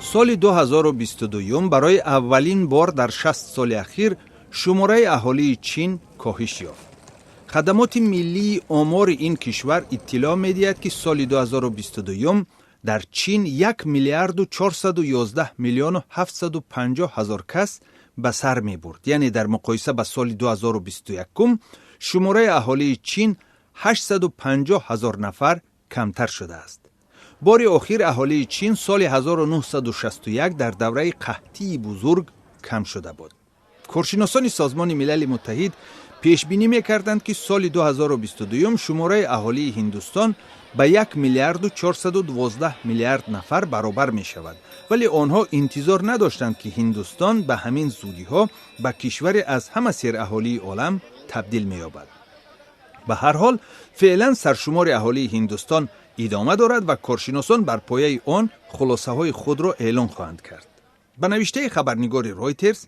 Соли 2022 барои аввалин бор дар 60 соли ахир шумораи аҳолии Чин коҳиш ёфт. Хадамоти миллии омори ин кишвар иттилоъ медиҳад, ки соли 2022 дар Чин 1 миллиарду 411 миллиону 750 ҳазор кас ба сар мебурд, яъне дар муқоиса ба соли 2021 шумораи аҳолии Чин 850 ҳазор нафар камтар шудааст. Бори охир аҳолии Чин соли 1961 дар давраи қаҳтии бузург кам шуда буд. Коршиносони Созмони Милали Муттаҳид пешбинӣ мекарданд, ки соли 2022 шумораи аҳолии Ҳиндустон ба 1 миллиарду 412 миллиард нафар баробар мешавад, вале онҳо интизор надоштанд, ки Ҳиндустон ба ҳамин зудиҳо ба кишваре аз ҳама сераҳолии олам табдил меёбад. Ба ҳар ҳол, феълан саршумори аҳолии Ҳиндустон идома дорад ва коршиносон бар пояи он хулосаҳои худро эълон хоҳанд кард. Ба навиштаи хабарнигори Ройтерс,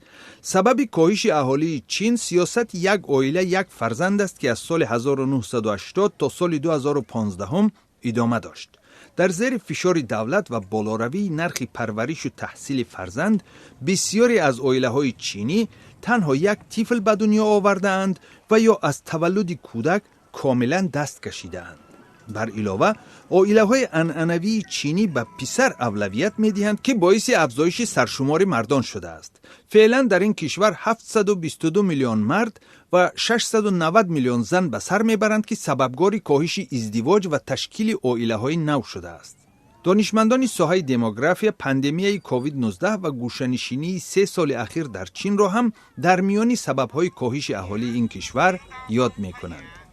сабаби коҳиши аҳолии Чин сиёсати «як оила, як фарзанд» аст, ки аз соли 1980 то соли 2015 идома дошт. Дар зери фишори давлат ва болоравии нархи парваришу таҳсили фарзанд бисёре аз оилаҳои чинӣ танҳо як тифл ба дунё овардаанд ва ё аз таваллуди кӯдак комилан даст кашидаанд. Бар илова, оилаҳои анъанавии чинӣ ба писар авлавият медиҳанд, ки боиси афзоиши саршумори мардон шудааст. Феълан дар ин кишвар 722 миллион мард ва 690 миллион зан ба сар мебаранд, ки сабабгори коҳиши издивоҷ ва ташкили оилаҳои нав шудааст. Донишмандони соҳаи демография пандемияи COVID-19 ва гӯшанишинии 3 соли ахир дар Чинро ҳам дар миёни сабабҳои коҳиши аҳолии ин кишвар ёд мекунанд.